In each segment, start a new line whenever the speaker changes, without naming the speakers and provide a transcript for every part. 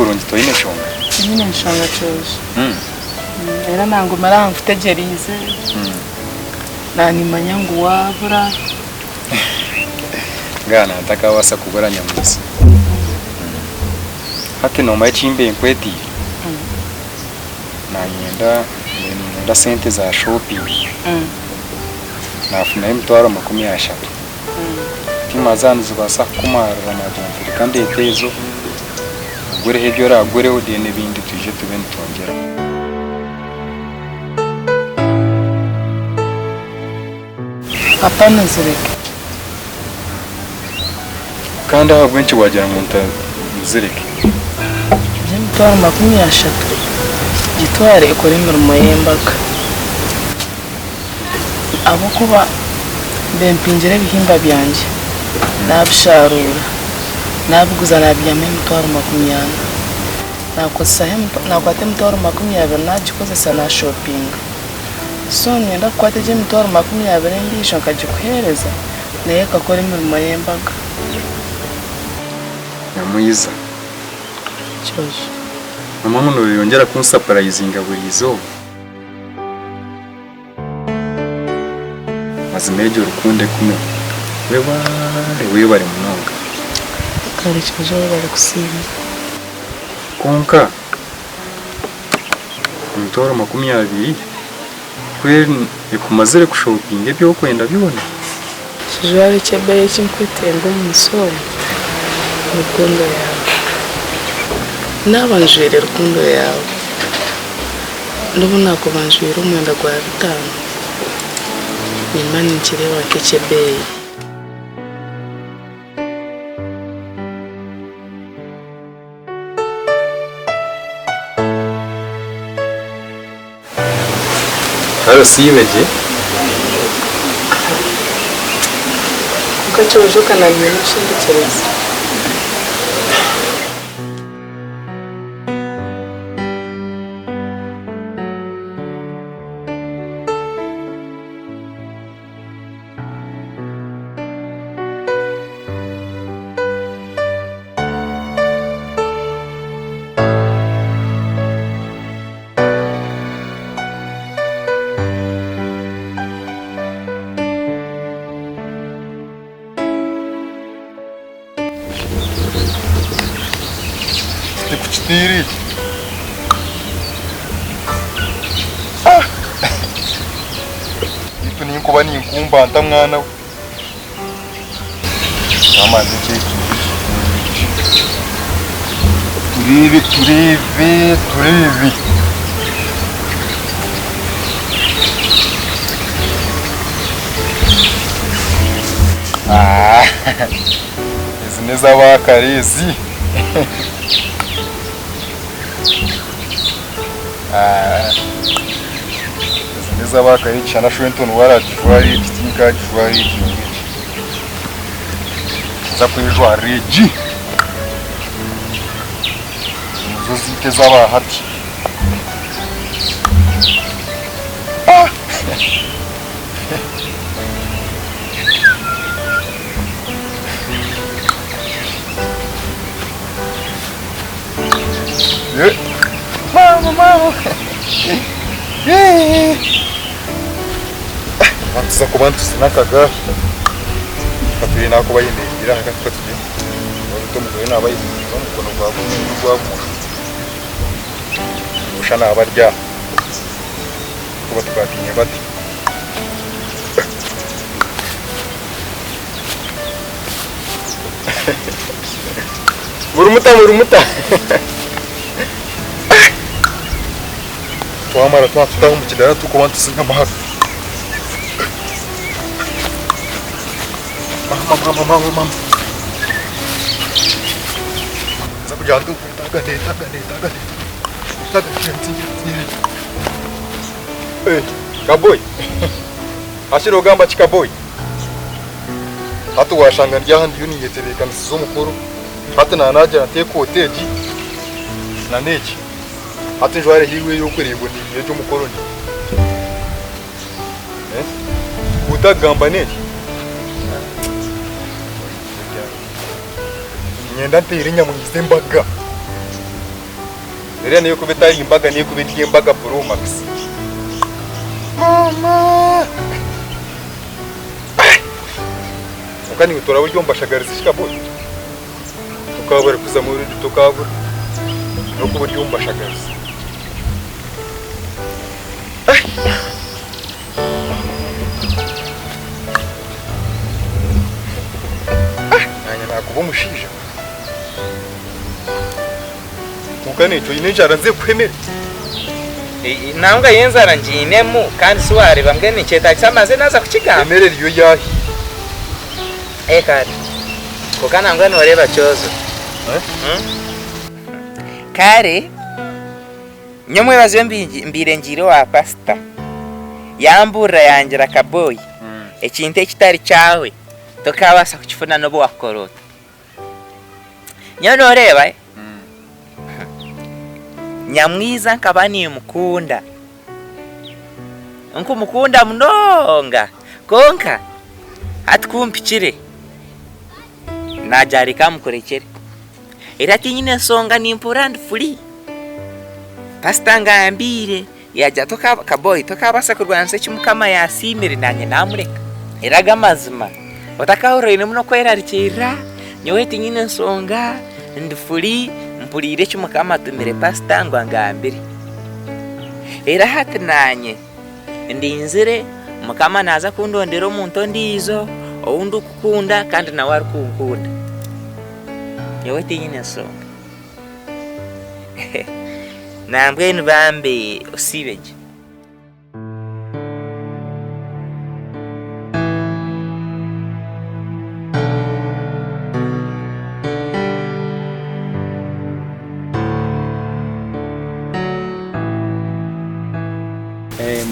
kurungi toine nshonga?
Tinyine nshonga Kyojo. Era nangumire aha nkutegyereize. Naanimanya ngu waabura.
Mbwenu nantakabaasa kubura Nyamwisa. Hati noomanya eki mbaire nkwetiire? Nanyenda mbaire niinyenda sente za shopping. Naafunayo emitwaro 30. Tiimanya zaaba nizibaasa kukumarira naagira nti reka ndeete ezo ogureho ebi oraagureho then ebindi twije tube nitwongyeraho.
Apana zireke.
Kandi ahabw'enki waagira ngu nzireke?
Egyo emitwaro 30 gitware ekore emirimo y'embaga. Ahabw'okuba bempingire ebihimba byangye, naabishaaruura, naabiguza naabiihamu emitwaro 40. Naakozesaho naakwata emitwaro 20 naagikozesa naashopinga. So niinyenda kukwata egyo emitwaro 20 endiijo nkagikuheereza nayo ekakora emirimo y'embaga.
Nyamwiza.
Kyojo.
Mama ngu nooyongyera kunsapurayizinga buri izooba. Mazima egyo rukundo ekumeho. Webare webare munonga.
Kare Kyojo webare kusiima.
Kwonka emitwaro 20 ku ekumazire kushopinga ebi orikwenda byona?
Kijwaro eky'ebeeyi eki nkwetenga omu nsi omu ni rukundo yaawe. Naaba njwaire rukundo yaawe, n'obu naakuba njwaire omwenda gwa bitaano, nimba ninkireeba nk'eky'ebeeyi.
Kare osiibe gye.
Kwonka kyojoka na nyina oshendekyereza.
Tikukitiire eki? Ah! Beitu ninkuba ninkumba nta mwana we? Amazi kyeki tureebe tureebe tureebe. Ah, ezi n'ez'abaakare ezi. Ah, ezi n'ez'abaakare ekishushani Shwinton waragijwara egi tinkagijwara egi egi. Nza kwejwarira egi. Nizo zaitu ez'aba hati. Ah! Eh, Mama, mama. Eh. Tuza kuba nituza n'akagaari. Katwire nakuba ayemereire aha kati katugyende. Omuntu omugore naaba ayemereire omukono gwa buryo n'ogwa bumosho. Noshusha naaba ari aha. Kuba tukwataine bati. Murumuta murumuta. Twamara twatutaho omu kidaara turikuba nituzina amahaka. Mama mama mama mama. Nza kugira nti tagane tagane tagane. Tagane ntinye. Eh, kaboy. Hashira ogamba ki kaboy? Hati washanga ndi aha ndiyo ninyetebeekanisiza omukoro. Hati naanagira nti ekooti egi na n'egi. Hati njware hiiwe ey'okureebwa niiyo egi omukoro ni. Eh? Otagamba n'eki? Niinyenda nteere enyamweizi embaga. Eriya niyo ekuba etari mbaga niyo ekuba eri embaga pro max. Maama! Kwonka naiwe toraba ori omu bashagarizi shi kaboyi? Tokaabura kuzamu already tokaabura. N'okuba ori omu bashagarizi. Naanye naakuba omushaija. Kwonka naitwe oine enjara nze kuha emere.
Nangwa yo enjara ngiinemu kandi si waareeba mbwenu nikyetaagisa mbanze naaza kukigamba.
Emere eriyo yaahiire.
Ee kare. Kwonka nangwa nooreeba Kyozo. Kare nyomwebazo mbaire ngiire owa pasita yambuurira yangira kaboyi ekintu ekitari kyawe tokaabaasa kukifuna n'obu waakukora ota. Nyowe nooreeba Nyamwiza nkaba nimukunda, nkumukunda munonga kwonka hati ku mpikire naagira reka mukurekyere. Era tinyine nshonga nimpurira ndi free. Pasita angambiire yaagira ati kaboyi tokaabaasa kurwanisa eki Mukama yaasiimire naanye naamureka. Era ago amazima otakahurira oinemu n'okwerarikirira nyowe tinyine nshonga ndi free mpuriire eki Mukama atumire pasita ngu angambire. Era hati naanye ndinzire Mukama naaza kundondera omuntu ondiijo ou ndikukunda kandi nawe arikunkunda. Nyowe tinyine nshonga. Nambwenu bambe osiibe gye.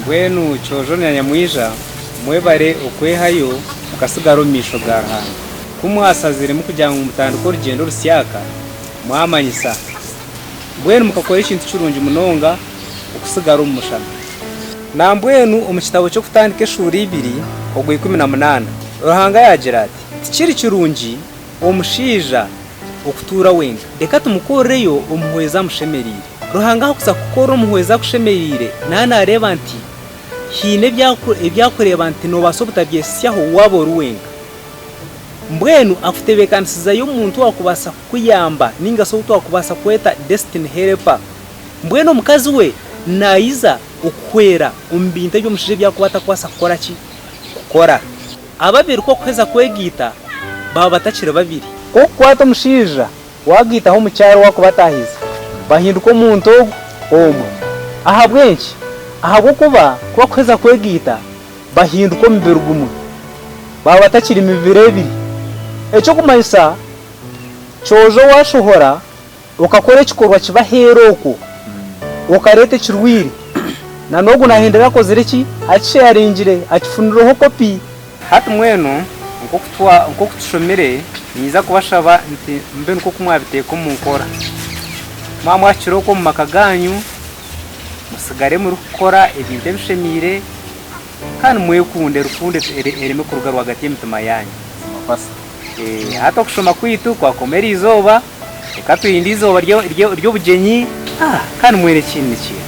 Mbwenu Kyojo na Nyamwija mwebare okwehayo mukasigara omu maisho ga Ruhanga. Ku mwasaziremu kugira ngu mutandike orugyendo orusyaka, mwamanyisa. Mbwenu mukakora ekintu kirungi munonga okusigara omu mushana. Nambwenu omu kitabo ky'Okutandika eshuura ibiri ogwa 18, Ruhanga yaagira ati, Tikiri kirungi omushaija okutuura wenka. Reka tumukorereyo omuhwezi amushemereire. Ruhanga ahakuza kukukorera omuhwezi akushemereire, naaba naareeba nti haine ebi arikureeba nti noobaasa obutabyehitsyaho waaba ori wenka. Mbwenu akutebeekanisizayo omuntu owaakubaasa kukuyamba nainga shi ou twakubaasa kweta destiny helper. Mbwenu omukazi we naija okuhwera omu bintu ebi omushaija ebi arikuba atakubaasa kukora ki? Kukora. Ababiri ku okuheza kwegaita baba batakiri babiri. Ku okukwata omushaija waagaitaho omukyara owaakubataahiza, bahinduka omuntu ogwo omwe. Ahabw'enki? Ahabw'okuba ku bakuheza kwegaita bahinduka omubiri gumwe, baba batakiri mibiri ebiri. Eky'okumanyisa, kyojo waashohora okakora ekikorwa kibi aheeru okwo, okareeta ekirwaire, na n'ogu naahendera akozire ki? Akisheyaringire, akifunireho kopi. Hati mbwenu nk'oku tushomire, niinyija kubashaba nti mube nikwo ku mwabiteeka omu nkora. Mwaba mwahikire okwo omu maka gaanyu, mutsigare murikukora ebintu ebishemeire kandi mwekunde, rukundo ereme kuruga rwagati y'emitima yaanyu. Hati okushoma kwaitu kwakoma eri izooba, reka turinde eizooba ry'obugyenyi kandi mwena ekindi nikiiha.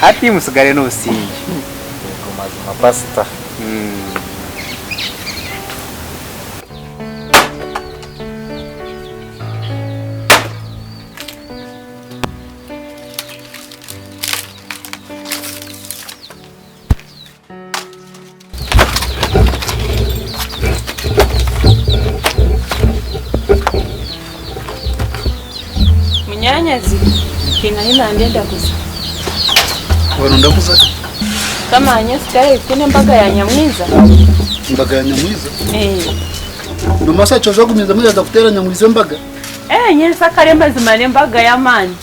Hati mutsigare n'obusingye.
Munyaanyazi, haine ahu nandenda kuza.
Waronda kuza ki?
Kamanya sitaahe twine embaga ya Nyamwiza.
Embaga ya Nyamwiza?
Eh.
Nomasa kyojo ogumiizemu yaza kuteera Nyamwiza embaga?
Eh, nyensa kare mazima n'embaga y'amaani.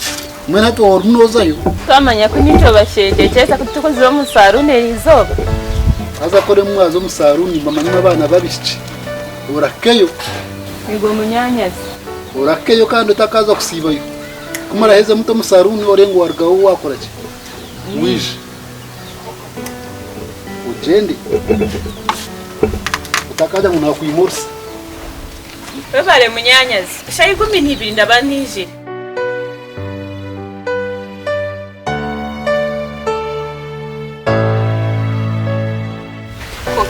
Mbwenu hati waaba orimu noozayo?
Twamanya ku niitwe bashendekyeza ku turikuzira omu saruuni eri izooba.
Haza ku orimu mwaza omu saruuni bamanye imwe abaana b'abaishiki. Orahikeyo.
Eego munyaanyazi.
Orahikeyo kandi otakaaza kusiibayo. Ku muraheze muti omu saruuni ore ngu warugaho waakora ki? Waija. Ogyende. Otakaagira ngu naakwima orusa.
Webare munyaanyazi. Eshaaha 12 ndaba niijire.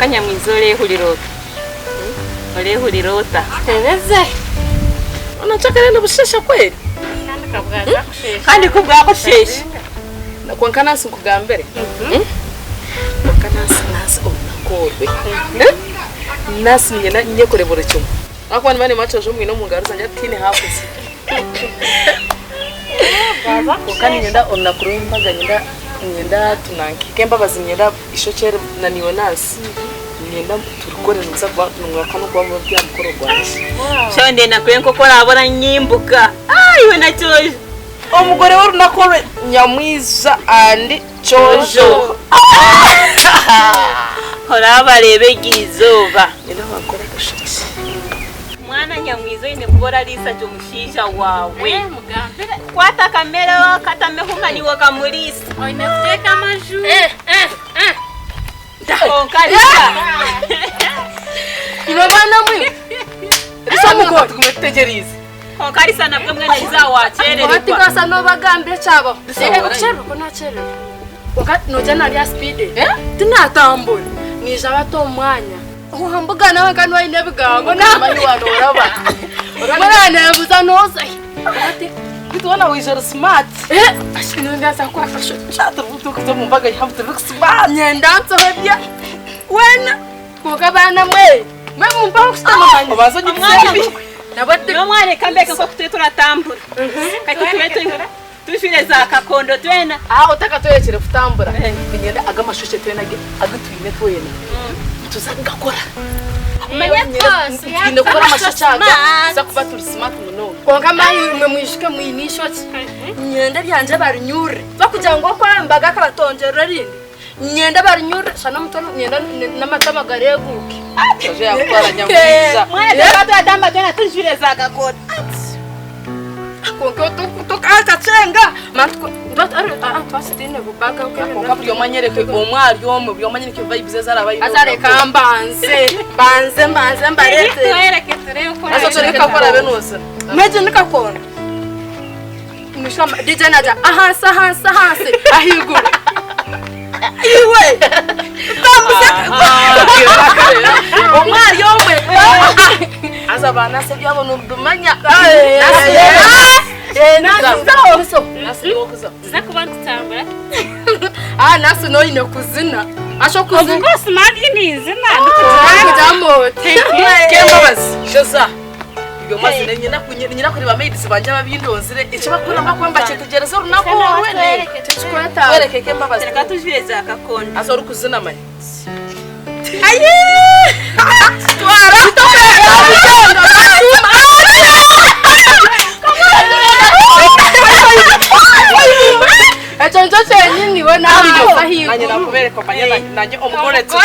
Kwonka Nyamwiza oreehurira ota? Oreehurira ota?
Tebeze.
Ono nkyakare nibushesha kweri.
Kandi ka bwaza kushesha.
Kandi ku bwakushesha.
Kwonka nansi nkugambire. Kwonka nansi nansi orunaku orwe. Nansi niinyenda nyekore buri kimwe. Ahakuba niba nimba kyojo mwine omu ngaro zangye hati tihaine haakuza. Kwonka niinyenda orunaku rw'embaga niinyenda niinyenda tunanke nk'embabazi niinyenda ishokye na naiwe nansi niinyenda turikore nibuza kuba nimwaka n'okuba muri aha mukoro gwangye.
Shoo ndenda kureba nk'oku oraabe oranyimbuka. Ah iwe na Kyojo.
Omugore w'orunaku orwe Nyamwiza and Kyojo.
Orabareeba eryo izooba.
Niinyenda bankore akashokye.
Mwana Nyamwiza oine kuba orariisa gye omushaija waawe.
Eh, mugambire.
Kwata akamere okatameho nka niiwe okamuriisa.
Oine kuteeka amaju. Eh, eh, eh.
Kwonka risa.
Imwe baana mwe. Risa omugore. Tugume tutegyereize.
Kwonka risa nabwo mbwenu eriizooba waakyerererwa.
Hati nkaasa noobagambira ekyabaho.
Risa
Eh,
warahi.
okukyererwa ku naakyererwa. Kwonka noija nari aha sipiidi. Tinaatambura. Naija bata omu mwanya. Oha mbuga nawe nka niwe aine ebigambo.
Mani wanoraba.
Muraneebuza nooza hi? Ati,
Bitu wana wija ori smart.
eh, ashi nondaza kwafasha.
Turi kuza omu mbaga yihamu turi smart.
Nyenda nsoho ebya wena kwonka baana mwe mwe mumpaho kushutama manye.
Obanza onyigise ebi.
Nabo ti
N'omwana reka mbeke nk'oku turi turatambura. Kati tube turi tujwire za kakondo twena.
Aha otakatwerekire kutambura. Niinyenda aga amashokye twena agu twine twena. Tuza kugakora. Twine kukora amashokye aga tuza kuba turi smart munonga.
Kwonka mayi imwe mwijuke mwine eishokye. Nyenda eryangye barinyurire. Bakugira ngu okwembaga akabatongyerera erindi. Nyenda barinyurire shana omutwe nyenda n'amatama gareeguuke.
Kyojo yakutwara Nyamwiza.
Mwana tuba turatambura twena tujwire za kakondo.
Kwonka tukakakyenga twasitiine bubaga
Kwonka buri omwe anyereke omwe ari omwe buri omwe anyereke vibes ezi araba aine.
Haza mbanze mbanze mbanze mbareetere.
Twereke turebe oku
Haza otwereke oku orabe noozina.
Mwegye nikakonda. Mishoma DJ naja ahansi ahansi ahansi ahaiguru. Iwe tambuza
Omwe ari omwe. Haza ba nasi ebyabo nobimanya. Nasi niwe okuza.
Tuza kuba nitutambura.
Ah nasi noine kuzina. Asho kuzina.
Of course nanye ninzina.
Ndikugira
Kembabazi Josa. Ibyo mazina nyina kureba maids banje ababindonzire eki bakora mbakuba mbakyetegyereza orunaku orwe.
Tikikwetaaga.
Twereke Kembabazi.
Reka tujwire za kakondo.
Haza orikuzina manya.
Ekyo nikyo kyenyini we nawe
Nanye
ahaiguru.
nakubereka omanye nanye omugore tu.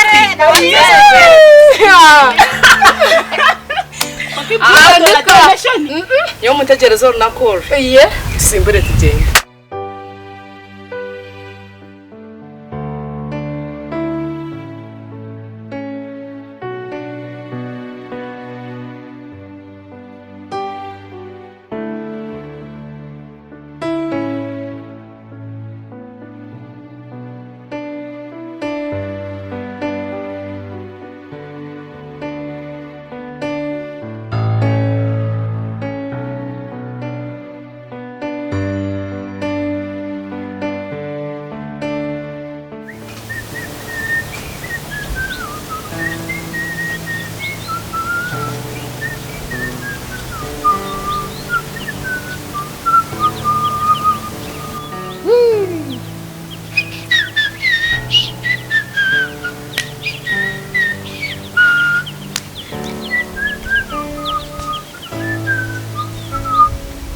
Nyowe muntegyereze orunaku orwo.
Iye.
Tusimbure tugyende.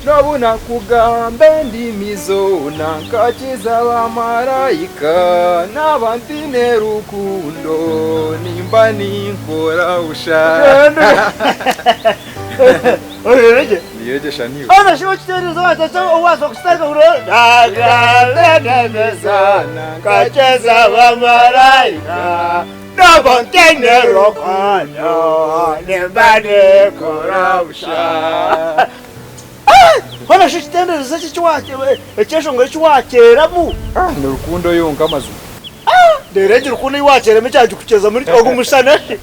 N'obu nakugamba endimi zoona nkakiza bamaraika naba ntine rukundo nimba ninkora busha.
Orerege.
Niyegesha niwe.
Ona shimo chiterezo wacha owaza kusitaka uro. Dagaleleza kacheza bamaraika. Nabantene rokondo nimbane korabusha. Hona sho chitenderezo ekiwache ekyeshongo ekiwakyeramu.
Ah, ni rukundo yonka amazima.
Reero egi rukundo ei waakyeremu kyagikukyeza muri ogu mushana shi?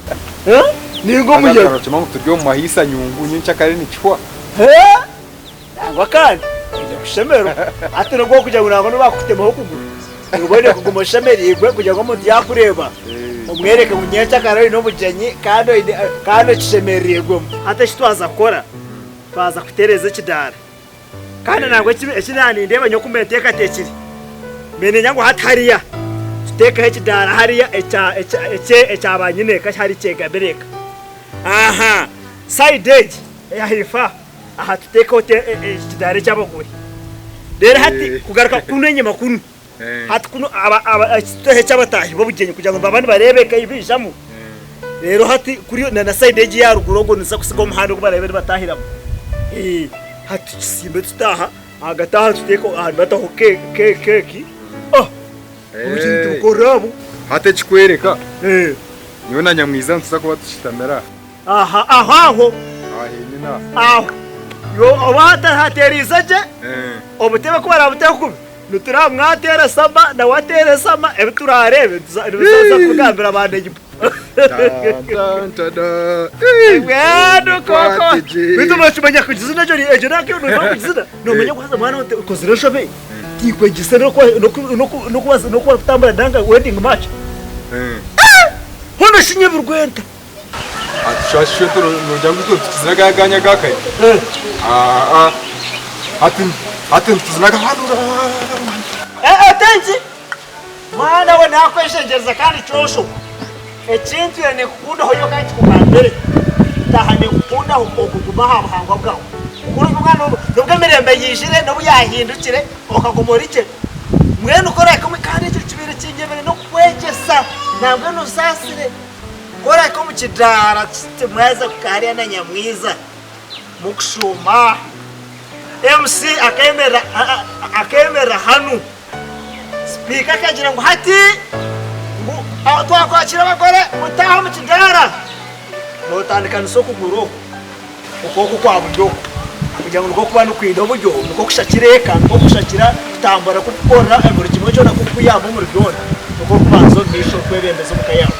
Ninga omuyaga?
Nokimanya ngu turi omu mahiisa nyungu nyencakare nikihwa.
Nangwa kandi oine kushemererwa. Hati nobwo orikugira ngu nangwa nobu baakukutemaho okuguru, nooba oine kuguma oshemereirwe kugira ngu omuntu yaakureeba omwereke ngu nyencakare oine obugyenyi kandi oine kandi okishemereirwemu. Hati eki twaza kukora, twaza kutereeza ekidaara. Kandi nangwa eki naaba nindeeba nyowe oku mbaire nteekateekire, mbaire niinyenda ngu hati hariya tuteekeho ekidaara hariya ekya baanyineeka hariya kyegamire eka. Aha sayidi egi eyahaifo aha, aha tuteekeho ekidaara eky'abagore. Reero hati kugaruka kunu enyima kunu, hati kunu tuteho eky'abataahi b'obugyenyi kugira ngu nibaba nibareebeka ei baijamu. Reero hati kuri na sayidi egi eya ruguru ogwo nituza kutsiga omuhanda ogu baraabe nibataahiramu. Hati tukisimbe tutaaha, ahagati aha tuteeke aha nibataho keeki. Obugyenyi tubukorere aho.
Hati ekikworeka, nyowe na Nyamwiza nituza kuba tushutamire aha.
Aha, aho aho.
Aha henyine aha.
Aho. Oba hateeriize gye, obutebe ku baraabuteho kubi, nitureeba mwateera esama nawe ateera esama, ebi turaareebe nibiza kubigambira ba neiba. Mbwenu koko beitu nokimanya kugizina egyo egyo nakyo noyenda kugizina nomanya ngu haza mwana we okozire enshobe tikwegyese n'oku barikutambura nanga wedding march hoona shi nyebirwenta.
Ati nogira ngu itwe nituzina aga aganya aga kare? Aa hati hati nituzina aga
Tenki mwana we nakweshengyereza kandi kyosho ekintwire ninkukundaho iwe kandi kikugambire taaha ninkukundaho okuguma aha buhangwa bwawe kuri mwana nubwo emirembe yaijire nobu yahindukire okaguma ori gye mbwenu ku orahika kandi ekyo kibaire kingyemire nokukwegyesa nambwenu onsaasire. Ku orahika omu kidaara kiti mwaheza kuhika hariya na Nyamwiza mukushuuma, MC akeemerera akeemerera hanu, sipiika akagira ngu hati ngu twakwakira abagore mutaahe omu kidaara, nootandikanisa okuguru oku, oku oku okwa buryo oku kugira ngu nikwo kuba nikwinda oburyo, nikwo kushakira eka, nikwo kushakira kutambura kukukorera buri kimwe kyona kukukuyamba omuri byona, nikwo orikubanza omu maisho orikwebembeza omu ka yaawe.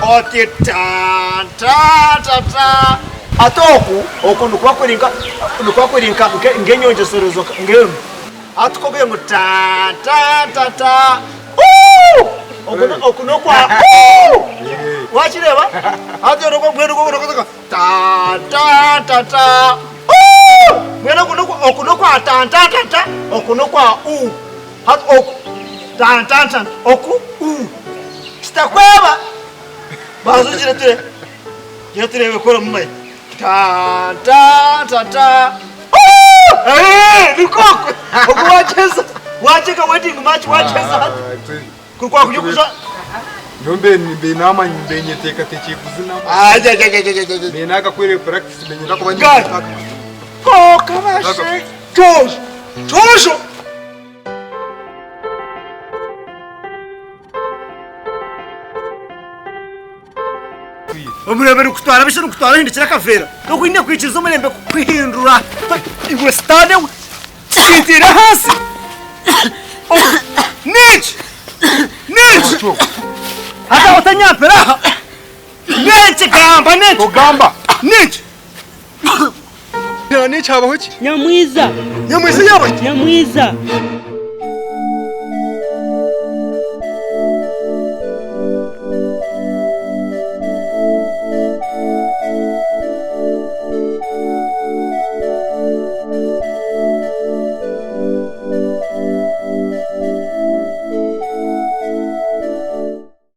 Oti ta ta ta ta. Hati oku, oku nikuba kuri nka, nikuba kuri nka, nk'enyongyeserezo mbwenu. Hati ku ogire ngu ta ta ta ta, uu! Oku, oku n'okwa uu! Wakireeba? Hati oku mbwenu oku ta ta ta ta, uu! Mbwenu oku n'okwa, oku n'okwa ta ta ta ta, oku n'okwa uu. Hati oku, ta ta ta, oku, uu. Kitakweba banza ogiretere gira turebe ku oramumanya ta ta ta ta Niko okwe ogu wagyeza wagyega wedding march wagyeza hati kuri kwakurya kuza
Nyowe mbe mbe namanya mbe nyeteekateekire kuzina. Mbe nakakwire practice mbe nyenda kuba
Guy. Kokabashe Jojo Jojo. Omurembe nikutwara busha nikutwara ohindukire akaveera. Tokwine kwikiriza omurembe kukuhindura. Iwe sitaane we kintiire ahansi. Niki? Niki? Haza otanyampira aha. Niki gamba niki?
Ogamba.
Niki?
Niki habaho ki?
Nyamwiza.
Nyamwiza yaba ki?
Nyamwiza.